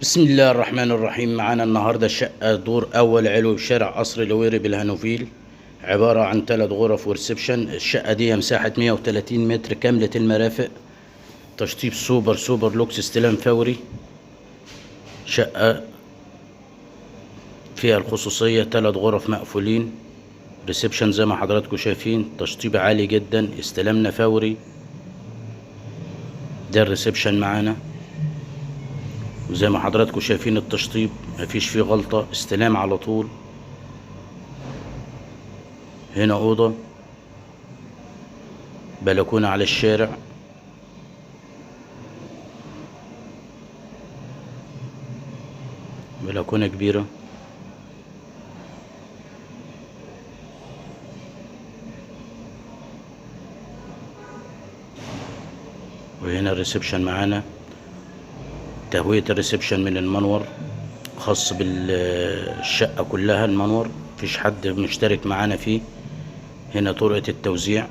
بسم الله الرحمن الرحيم. معانا النهارده شقة دور أول علوي بشارع قصر الأويري بالهانوفيل، عبارة عن 3 غرف و reception. الشقة دي مساحة 130 متر كاملة المرافق، تشطيب super super lux، استلام فوري. شقة فيها الخصوصية، 3 غرف مقفولين، reception زي ما حضراتكم شايفين، تشطيب عالي جدا، استلامنا فوري. ده ال reception معانا، وزي ما حضراتكم شايفين التشطيب مفيش فيه غلطة، استلام على طول. هنا أوضة، بلكونة على الشارع، بلكونة كبيرة. وهنا ال reception معانا، تهوية ال reception من المنور، خاص بالشقة كلها المنور، مفيش حد مشترك معانا فيه. هنا طرقة التوزيع،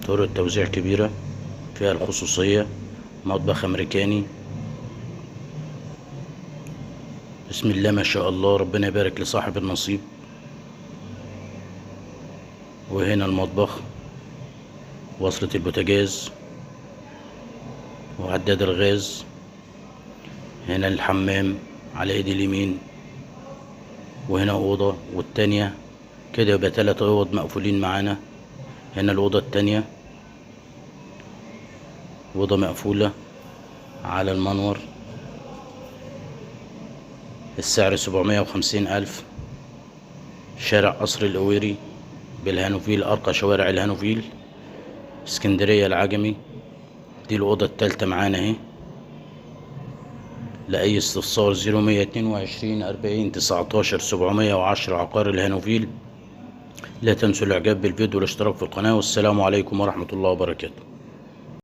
طرقة توزيع كبيرة فيها الخصوصية، مطبخ أمريكاني. بسم الله ما شاء الله، ربنا يبارك لصاحب النصيب. وهنا المطبخ، وصلة البوتاجاز وعداد الغاز. هنا الحمام على ايدي اليمين، وهنا اوضه والتانية كده، يبقى 3 اوض مقفولين معانا. هنا الاوضه التانية، اوضه مقفوله على المنور. السعر 750,000. شارع قصر الأويري بالهانوفيل، أرقى شوارع الهانوفيل، اسكندرية العجمي. دي الأوضة التالتة معانا اهي. لأي استفسار 0122 40 19 710، عقار الهانوفيل. لا تنسوا الإعجاب بالفيديو والاشتراك في القناة، والسلام عليكم ورحمة الله وبركاته.